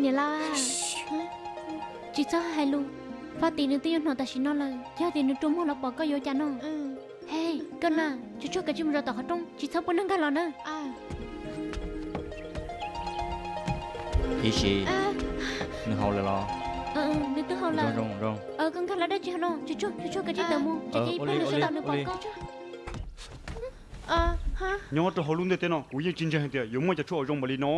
Niam laus, tsis txhob hais lus. Faj Tim nws twb yuav hnov tam sim no lawm, yog tias nws rua muag los pom koj yuav ua cas no? He, koj na, tsuag tsuag kav tsij mus rau tom qhov rooj, tsis txhob pub neeg nkag los na. Iv Sis, nws haus lawm los? Nws twb haus lawm. Koj nkag los dab tsi hauv no? Tsuag tsuag, tsuag tsuag kav tsij tawm mus, tsis cia ib pliag nws sawv los nws pom koj. Nyob rau hauv lub ntiaj teb no kuv yeej tsis ntseeg hais tias yuav muaj cov tshuaj uas zoo npaum li no.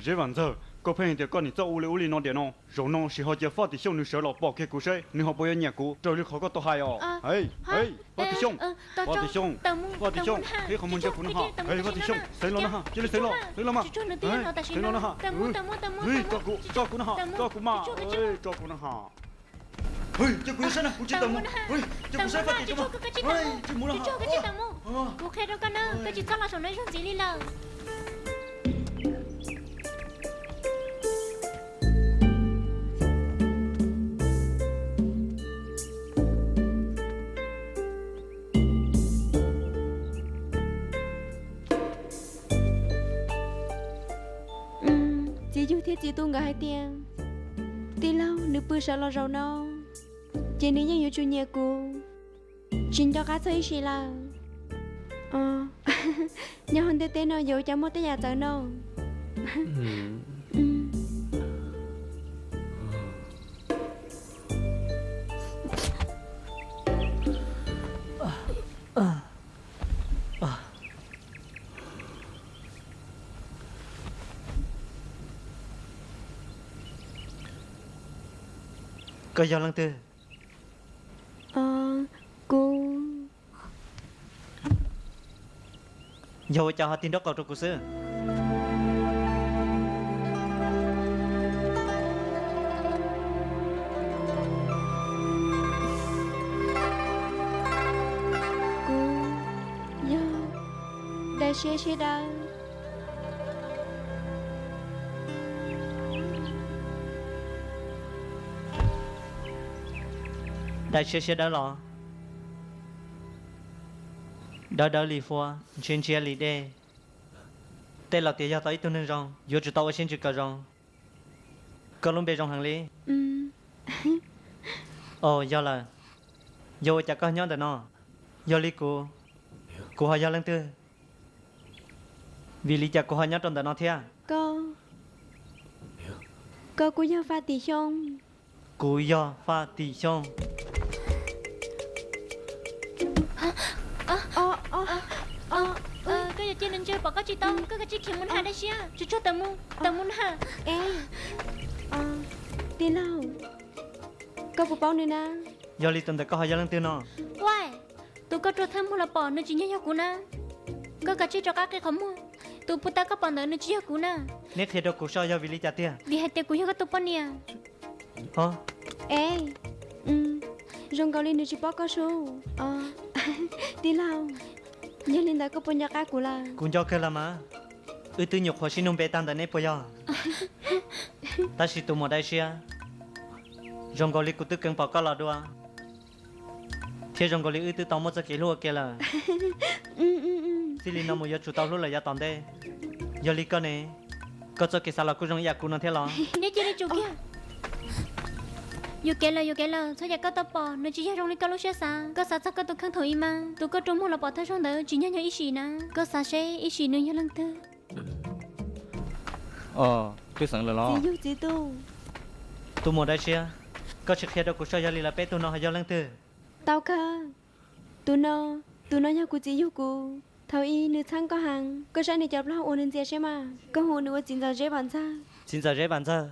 Zeb Vam Ntxawg, koj pheej hais tias koj niam txawj ua li ub li no tiam no, zaum no sim ho cia Faj Tim Xyooj nws sawv los pom kiag kuv saib nws ho puas yuav nyiam kuv raws li qhov koj tau hais os. Faj Tim Xyooj, Faj Tim Xyooj, Faj Tim Xyooj, qhib qhov muag ntsia kuv no ha. Faj Tim Xyooj, xeev los na ha, cia li xeev los, xeev los mas. Xeev los na ha. Tso kuv, tso kuv na, tso kuv na ha. Cia kuv saib na, kuv tsis tawm mus. Cia kuv saib Faj Tim tso mas. Tsis mus los. Kuv qhia rau koj na, koj tsis txhob los saum no ib zaug ntxiv li lawm. Txiv yug thiab txiv tu nkawd hais tias tij laug nws pw sawv los zaum no, ces nws yeej yuav tsum nyiam kuv, tsis nco qab txog ib sim lawm. Nyob hauv ntiaj teb no yuav ua cas muaj tej yam txawv no. Koj yog leej twg? Kuv Yog ua cas ho tig nraub qaum rau kuv xwb? Kuv yog Dais Siab Siab Dawb. Dais Siab Siab Dawb los? Dawb dawb li huab, ntshiab ntshiab li dej, tej laus tias yog tau ib tug neeg zoo yuav tsum tau ua siab ntsws kom zoo. Koj lub npe zoo heev li. Os, yog lawm. Yog ua cas koj nyob ntawm no? Yog li kuv, kuv ho yog leej twg? Vim li cas kuv ho nyob rau ntawm no thiab? Koj, koj kuj yog Faj Tim Xyooj. Kuv yog Faj Tim Xyooj. Koj yuav cia nws ntsia pom koj tsis tau, koj kav tsij khiav mus na ha, Dais Siab, tsuag tsuag tawm mus, tawm mus na ha. Tij laug, koj puas paub nws na? Yog li tus ntawm koj ho yog leej twg no? Ua, tus koj rua thawj muag los pom nws tsis yog yog kuv na. Koj kav tsij rov qab qhib qhov muag, tus puag ta koj pom ntawd nws tsis yog kuv na. Neb qhia rau kuv soj yog vim li cas tiag? Vim hais tias kuv yog koj tus poj niam. Es, zoo nkaus li nws tsis paub koj sub. Tij laug, yog li ntawd koj puas nco qab kuv lawm? Kuv nco kawg los mas. Wb twb nyuam qhuav sib nug npe tag ntawd neb puas yog? Tab sis tus muam Dais Siab, zoo nkaus li kuv twb kheev pom koj los dua, thiab zoo nkaus li wb twb tau muaj txoj kev hlub ua ke lawm. Txij li no mus yuav tsum tau hlub lawm yav tom ntej. Yog li koj ne, koj txoj kev xav los kuj zoo ib yam kuv no thiab los? Neb cia li tsum kiag. Yuam kev lawm, yuam kev lawm, txhob yam koj tau pom nws tsis yog zoo li koj lub siab xav. Koj xav txog koj tus kheej thaum ub mas, tus koj rua muag los pom thawj zaug ntawd tsis yog yog Ib Sim na. Koj xav seb Ib Sim nws yog leej twg. Twb xeev lawm los? Txiv yug txiv tub. Tus muam Dais Siab, koj tsis qhia rau kuv soj yog li lawv peb tug no ho yog leej twg? Tau kawg. Tus no, tus no yog kuv txiv yug kuv. Thaum ub nws txhawb koj heev, koj saib nws cov plaub hau uas nws ntxias seb mas. Koj hu nws ua txiv ntxawm Zeb Vam Ntxawg. Txiv ntxawm Zeb Vam Ntxawg?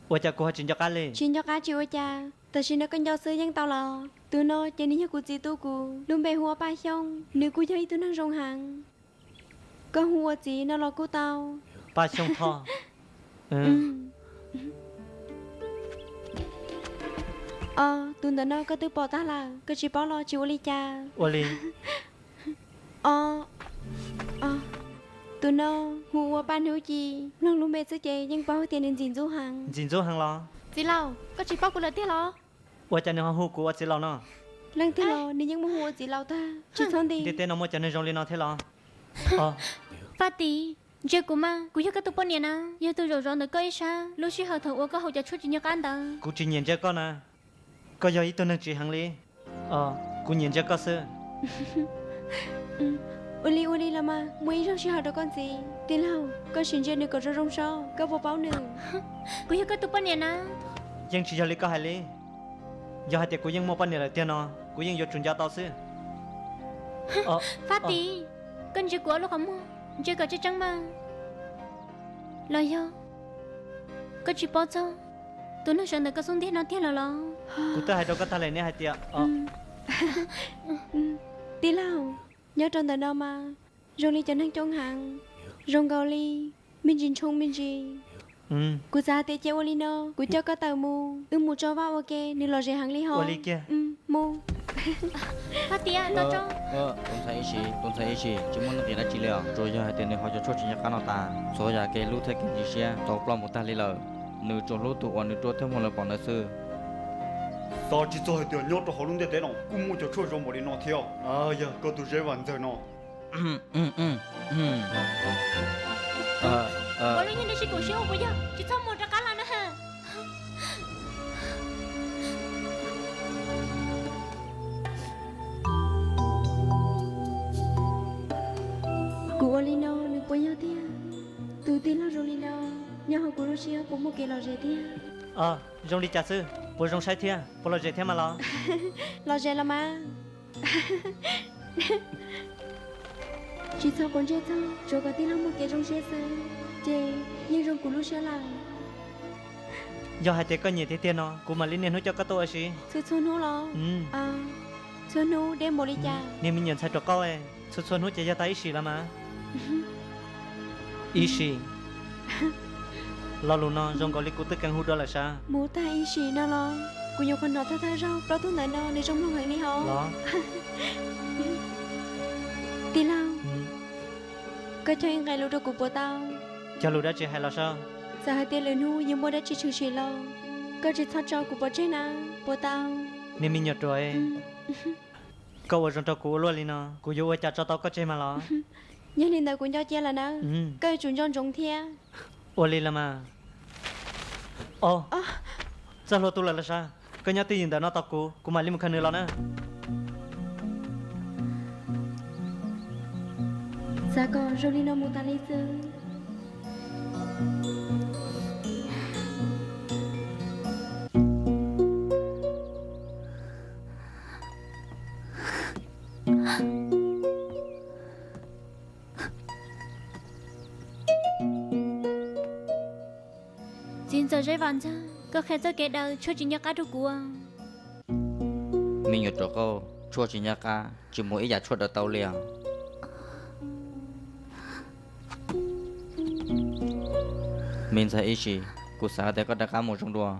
Ua cas kuv ho tsis nco qab li? Tsis nco qab tsis ua cas, tam sim no koj nco xwb yeej tau los. Tus no ces nws yog kuv txiv tub kuv, lub npe hu ua Paj Xyooj, nws kuj yog ib tug neeg zoo heev. Koj hu ua txiv no los kuj tau. Paj Xyooj Thoj. Os, tus ntawm no koj twb pom tag lawm, koj tsis paub los tsis ua li cas. Ua li. Os, tus no hu ua Paj Hnub Ci, mloog lub npe xwb ces yeej paub tias nws ntxim ntxub heev. Ntxim ntxub heev los? Txiv laus, koj tsis paub kuv lawm tiag los? Ua cas nws ho hu kuv ua txiv laus no? Leej twg los nws yeej muaj hu ua txiv laus tag, tsis txhob nti. Ntiaj teb no muaj cov neeg zoo li no thiab los? Faj Tim, Ntsia kuv mas, kuv yog koj tus poj niam na, yog tus zaum zov ntawm koj ib sab lub sij hawm thaum uas koj haus cov tshuaj tsis nco qab ntawd. Kuv tsis nyiam ntsia koj na, koj yog ib tug neeg tsis heev li. Kuv nyiam ntsia koj xwb. Ua li ua li los mas, muaj ib zaug sij hawm rau koj ntxiv. Tij laug, koj sim ntsia nws kom zoo zoo saib, koj puas paub nws? Kuv yog koj tus poj niam na. Yeej tsis yog li koj hais li. Yog hais tias kuv yeej muaj poj niam lawm tiag no, kuv yeej yuav tsum nco tau xwb. Fab Tis, koj ntsia kuv ob lub qhov muag, ntsia kom tseeb tseeb mas. Los yog koj tsis paub txog tus neeg sawv ntawm koj xub ntiag no tiag lawm los? Kuv twb hais rau koj tag lawm ne hais tias, tij laug, nyob rau ntawm no mas zoo li cov neeg coob heev, zoo nkaus li me ntsis ntshoo me ntsis. Kuv xav hais tias cia ua li no, kuv coj koj tawm mus, wb mus tso vaj ua ke, nws lom zem heev li ho. Mus. Fab Tis, tus ntxhais Ib Sim, tus ntxhais Ib Sim tsis muaj nuj nqis dab tsi li os, tsuas yog hais tias nws haus cov tshuaj tsis nco qab no tas, txhua yam kev hlub thiab kev ntseeg siab tau ploj mus tag li lawm. Nws tsuas hlub tus uas nws rua thiab muag lawv pom ntawd xwb. Xav tsis txog hais tias nyob rau hauv lub ntiaj teb no kuj muaj cov tshuaj zoo npaum li no thiab. Yog koj tus Zeb Vam Ntxawg no. Ua lub nyob nej sib koom sib ua puas yog? Tsis txhob mus rov qab los na. Kuv ua li no nws puas yog tiag? Tus tij laug zoo li no, nyob hauv kuv lub siab puas muaj kev lom zem tiag? Zoo li cas xwb? Puas zoo saib thiab? Puas lom zem thiab mas los? Lom zem los mas. Tsis txhob quav ntsej txog, tsuav kom tij laug muaj kev zoo siab xwb, ces yeej zoo kuv lub siab lawm. Yog hais tias koj nyiam tiag tiag no, kuv mam li niaj hnub coj koj tuaj ua si. Txhua txhua hnub los? Txhua hnub deb npaum li cas? Niag me nyuam ntxhais ruam qauj, txhua txhua hnub ces yog tag Ib Sim los mas. Ib Sim, lo lus no zoo nkaus li kuv twb kheev hu dua lawm sav. Mus tag Ib Sim no los? Kuv nyuam qhuav hnov thawj thawj zaug plaub tug ntawm no nws zoo mloog heev li hos. Los? Tij laug, koj cog ib nqe lus rau kuv puas tau? Cog lus dab tsi hais los sav? Txawm hais tias lwm hnub yuav muaj dab tsi tshwm sim los, koj tsis txhob tso kuv pov tseg na, puas tau? Niag me nyuam ruam, koj ua zoo rau kuv ua luaj li no, kuv yuav ua cas tso tau koj tseg mas los? Yog li ntawd kuv nco cia lawm nawb, koj yuav tsum nco ntsoov thiab. Ua li los mas. Txoj hlua tu lawm los sav, koj nyob twj ywm ntawm no tos kuv, kuv mam li mus khaws nws los na. Xav kom zoo li no mus tas li xwb. Txiv ntxawm Zeb Vam Ntxawg, koj qhia txoj kev daws tshuaj tsis nco qab rau kuv. Me nyuam ruam qauj, tshuaj tsis nco qab tsis muaj ib yam tshuaj daws tau li os. Me ntxhais Ib Sim, kuv xav tias koj rov qab mus zoo dua.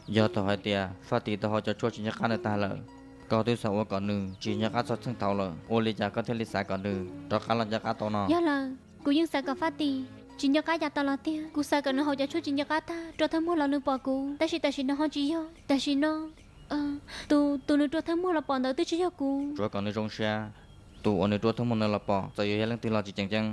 Yog thaum hais tias Faj Tim tau haus cov tshuaj tsis nco qab ntawd tag lawm, koj twb xav ua kom nws tsis nco qab txog txheej thaum lawm, ua li cas koj thiaj li xav kom nws rov qab los nco qab tau no? Yog lawm, kuv yeej xav kom Faj Tim tsis nco qab yav tas los tiag. Kuv xav kom nws haus cov tshuaj tsis nco qab tag rua thawj muag los nws pom kuv, tab sis tam sim no ho tsis yog. Tam sim no tus, tus nws rua thawj muag los pom ntawd twb tsis yog kuv. Tsuav kom nws zoo siab, tus uas nws rua thawj muag no los pom txawm yuav yog leej twg los tsis tseem ceeb.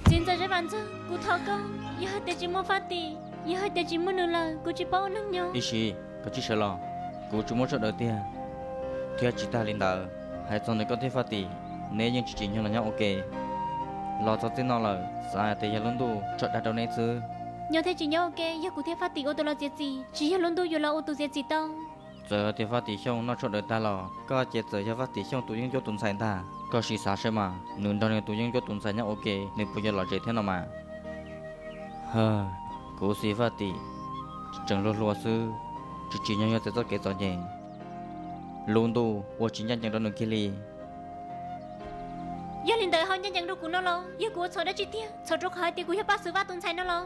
Txiv ntxawm Zeb Vam Ntxawg, kuv thov koj, yog hais tias tsis muaj Faj Tim, yog hais tias tsis muaj nws lawm kuv tsis paub ua neeg nyob. Ib Sim, koj tsis sawv los, kuv tsis muaj tshuaj daws tiag. Thiab tsis tag li ntawd, hais txog nws koj thiab Faj Tim, neb yeej tsis tsim nyog los nyob ua ke. Los txog txij no lawm, xav hais tias yog lub ntuj tso dag rau neb xwb. Nyob thiab tsis nyob ua ke yog kuv thiab Faj Tim ua tus los txiav txim, tsis yog lub ntuj yuav los ua tus txiav txim tau. Txawm hais tias Faj Tim Xyooj noj tshuaj daws tag los koj ces txawm yog Faj Tim Xyooj tus yeeb ncuab tus ntxhais ntag. Koj sim xav saib mas, nws nrog nws tus yeeb ncuab tus ntxhais nyob ua ke, nws puas yuav lom zem thiab no mas? Kuv xis Faj Tim tseem hluas hluas xwb, tsis tsim nyog yog txawm txoj kev txom nyem, lub ntuj ua tsis ncaj ncees rau nws kiag li. Yog li ntawd ho ncaj ncees rau kuv no los? Yog kuv ua txhaum dab tsi tiag, txhaum rau qhov hais tias kuv yog Paj Xwm Vaj tus ntxhais no los?